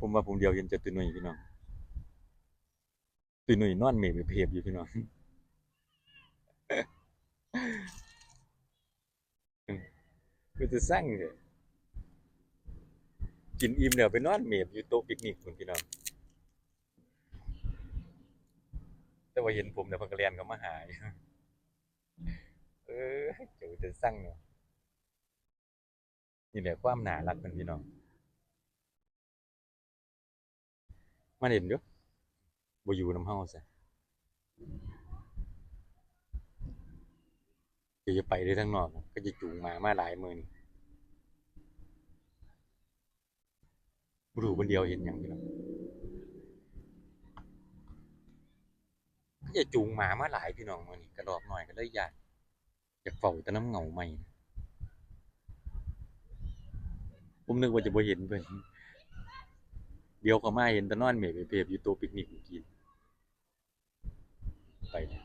ຜົມວ່າຜົມຫຼຽວເຫັນແຕ່ຕຸ້ຍນຸ້ຍພີ່ນ້ອງ ຕຸ້ຍນຸ້ຍນອນເມເພບຢູ່ພີ່ນ້ອງ ເປັນຕາຊັງແທ້ ກິນອີ່ມແລ້ວໄປນອນເມບຢູ່ໂຕະປິກນິກພຸ້ນພີ່ນ້ອງ ແຕ່ວ່າເຫັນຜົມແລ້ວເພິ່ນກໍແລ່ນເຂົ້າມາຫາຢູ່ ເອີ ເຈົ້າເປັນຕາຊັງເນາະ. ນີ້ແຫຼະຄວາມໜ້າຮັກເພິ່ນພີ່ນ້ອງ ມາຫຼິ້ນຢູ່ ບໍ່ຢູ່ນຳເຮົາຊະ ເຈົ້າຢ່າໄປເດີທາງນອກ ເຂົາຈະຈູງໝາມາຫຼາຍມື້ນີ້ ບໍ່ຮູ້ເພິ່ນຫຼຽວເຫັນຫຍັງພີ່ນ້ອງ ເຂົາຈະຈູງໝາມາຫຼາຍພີ່ນ້ອງ ມື້ນີ້ກະລອກນ້ອຍກໍເລີຍຢ້ານ ຢາກເຝົ້າແຕ່ນຳເຫງົາໃໝ່ ຜົມນຶກວ່າຈະບໍ່ເຫັນເພິ່ນ ດຽວເຂົ້າມາເຫັນແຕ່ນອນເມບເພບຢູ່ໂຕະປິກນິກມື້ກີ້ ໄປແລ້ວ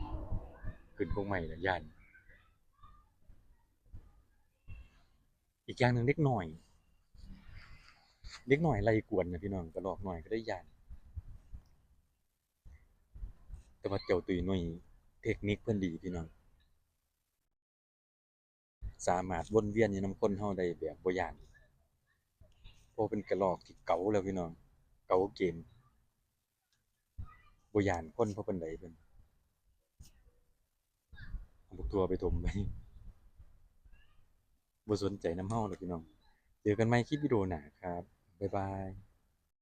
ຂຶ້ນກົກໄມ້ແລ້ວ ຢ້ານ ອີກຢ່າງໜຶ່ງເດັກນ້ອຍ ເດັກນ້ອຍໄລ່ກວນນະພີ່ນ້ອງ ກະລອກນ້ອຍກໍເລີຍຢ້ານ ແຕ່ວ່າເຈົ້າຕຸ້ຍນຸ້ຍເທັກນິກເພິ່ນດີພີ່ນ້ອງ ສາມາດວົນວຽນຢູ່ນຳຄົນເຮົາໄດ້ແບບບໍ່ຢ້ານ ເພາະເປັນກະລອກທີ່ເກົ່າແລ້ວພີ່ນ້ອງ ເກົ່າເກມ ບໍ່ຢ້ານຄົນພໍປານໃດເພິ່ນ ເອົາບັກຖົ່ວໄປຖົມໄວ້ ບໍ່ສົນໃຈນຳເຮົາດອກພີ່ນ້ອງ ເຈີກັນໃໝ່ຄລິບວິດີໂອໜ້າຄັບ ບາຍບາຍ.